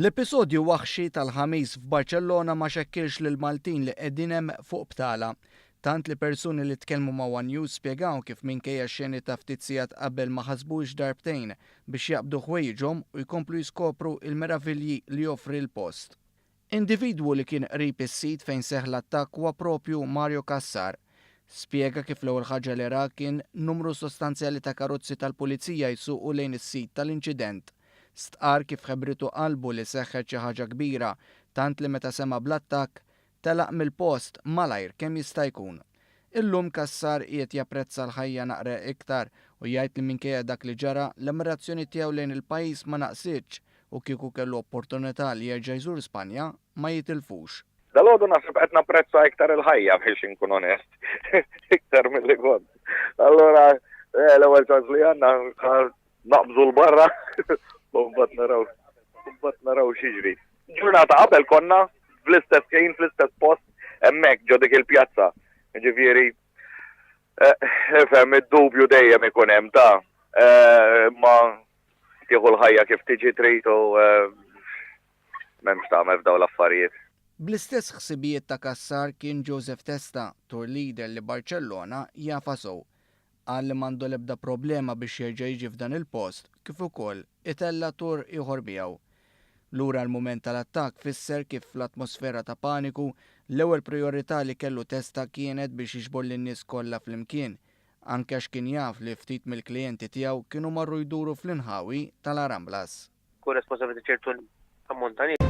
L-episodju waħxi tal-Ħamis f'Barċellona ma xekkilx lill-Maltin li qegħdin hemm fuq btala. Tant li persuni li tkellmu ma' one News spjegaw kif minkejja x-xeni ta' ftit sigħat qabel ma ħasbux darbtejn biex jaqbdu ħwejjiġhom u jkomplu jiskopru l-meravilji li joffri l-post. Individwu li kien qrib is-sit fejn seħħ l-attakk huwa proprju Mario Cassar. Spjega kif l-ewwel ħaġa li ra kien numru sostanzjali ta' karozzi tal-Pulizija jsuqu lejn is-sit tal-inċident. Stqarr kif ħebritu qalbu li seħħet xi ħaġa kbira, tant li meta sema' bl-attakk, telaq mill-post malajr kemm jista' jkun. Illum Cassar qiegħed japprezza l-ħajja naqra iktar u jgħid li minkejja dak li ġara, l-ammirazzjoni tiegħu lejn il-pajjiż ma naqsitx u kieku kellu opportunità li jerġa' jżur Spanja, ma jitilfux. Dalgħodu naħseb qed napprezza iktar il-ħajja biex inkun onest, iktar milli kont. Allura, eh, l-ewwel ċans li għandna naqbżu l-barra u mbagħad naraw mbagħad naraw x'jiġri. Ġurnata qabel konna fl-istess ħin, fl-istess post, hemmhekk ġo dik il-pjazza. Ġifieri, eh, ifhem id-dubju dejjem ikun hemm ta' eh, ma tieħu l-ħajja kif tiġi trid u eh, m'hemmx tagħmel f'dawn l-affarijiet. Bl-istess ħsibijiet ta' Cassar kien Joseph Testa, tour leader li Barċellona jafha sew. Qal li m'għandu l-ebda problema biex jerġa' jiġi f'dan il-post kif ukoll itella' tour ieħor miegħu. Lura għall-mument tal-attakk fisser kif fl-atmosfera ta' paniku, l-ewwel prijorità li kellu Testa kienet biex jiġbor lin-nies kollha flimkien, anke għax kien jaf li ftit mill-klijenti tiegħu kienu marru jduru fl-inħawi tal-Aramblas. Tkun responsabbli ta' ċertu ammont ta' nies.